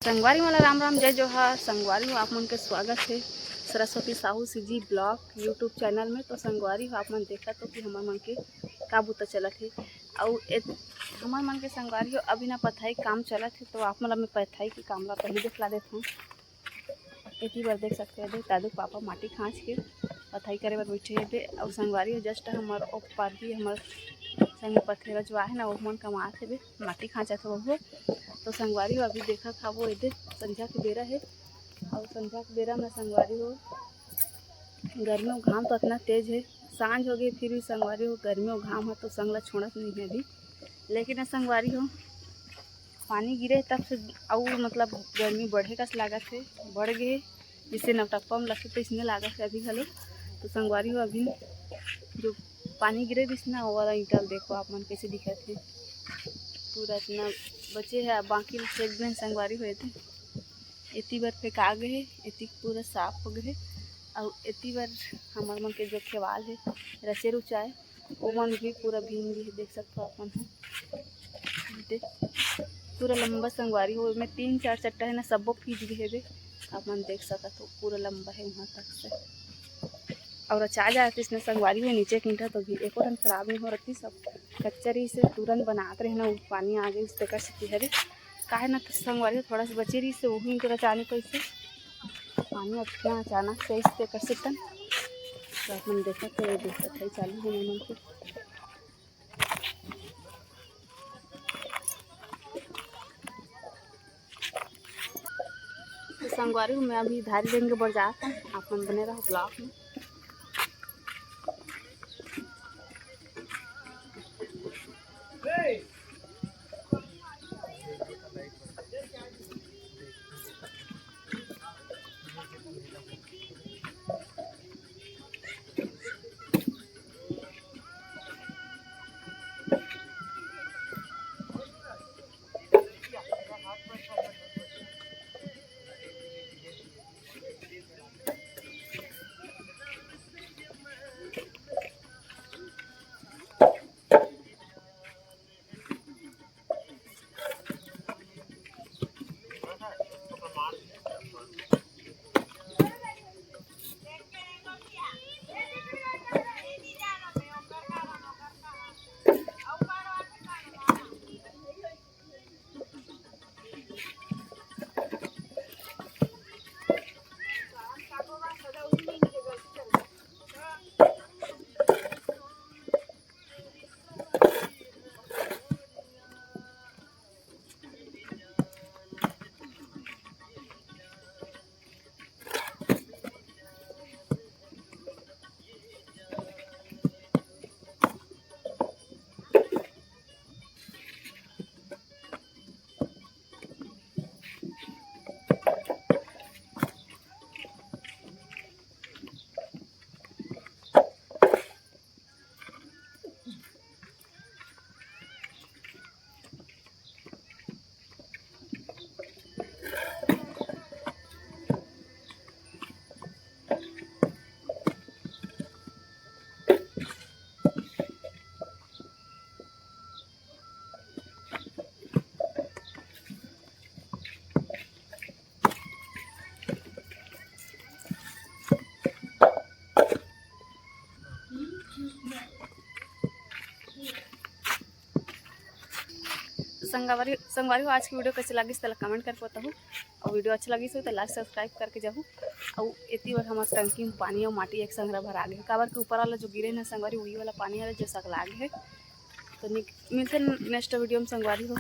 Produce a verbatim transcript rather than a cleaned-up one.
संगवारी मन ला राम राम, जय जोहार। संगवारी हो, आप मन के स्वागत हे Saraswati Sahu CG vlog YouTube channel में। तो संगवारी हो, आप मन देखत हो कि हमर मन के का बुता चलत हे। अउ ए-, हमर मन के संगवारी हो, अभी ना पथाई काम चलत हे, तो आप मन ला मैं पथाई के काम ला पहली दिखला देत हूँ। एती बर देख सकते हो, देख दादू पापा माटी खांच के पथाई करे बर बैठे हे बे। अउ संगवारी हो, just हमर ओ पारगी, हमर संग पथेरा जो आहे ना, वो मन कमात हे बे, माटी खांचत हे वो। तो संगवारी हो, अभी देखत हवो, एदे संझा के बेरा हे। अउ संझा के बेरा में संगवारी हो, गर्मी अउ घाम तो अतना तेज हे, सांझ हो गए, फिर भी संगवारी हो, गर्मी अउ घाम ह तो संग ला छोड़त नहीं है अभी। लेकिन ए संगवारी हो, पानी गिरे तब से अउ मतलब गर्मी बढ़े कस लागत हे, बढ़ गए, जैसे नवटप्पा में लगथे तो इसने लागत हे अभी घलो। तो संगवारी हो, अभी जो पानी गिरे दिस ना, वो वाला ईंटा ल देखो आप मन कैसे दिखत हे, पूरा इतना बचे है, बाकी फेंक देन संगवारी हो। एती एती बर फेंका गए हे, एती पूरा साफ हो गए हे। अउ एती बर हमर मन के जो खेवाल हे, रचे रुचाए, ओमन भी पूरा भींग गे हे, देख सकथो आप मन ह। दे, पूरा लंबा संगवारी हो, एमे तीन चार चट्टा हे ना, सब्बो भींज गे हे बे। आप मन देख सकत हो, पूरा लंबा हे वहाँ तक से। अउ रचा जात इसने संगवारी हो, नीचे के ईंटा तो भी एको ठन खराब नहीं हो रही, सब कच्चा रही से तुरंत बनात रहे ना, वो पानी आ गई, तेकर सेती हरे। काहे ना तो संगवारी हो, थोड़ा सा बची रही से, वही इनके रचाने कैसे पानी अतना अचानक से आइस तेकर सेतन। तो आप मन देखत हो, ये देखत है चालू होने मन के। तो संगवारी हो, मैं अभी धारी रेंगे बर जात हूँ, आप मन बने रहो vlog में। संगवारी, संगवारी हो, आज की video कैसे लगिस, तेला comment कर बताहू। अउ video अच्छा लगिस हो, तो like, subscribe करके जाहू। अउ एती बर हमर टंकी में पानी अउ माटी एक संघरा भरा गे हे, काबर के ऊपर वाला जो गिरे ना संगवारी, वही वाला पानी हरे जो सकला गे हे। तो नि-, मिलते हैं next video में संगवारी हो।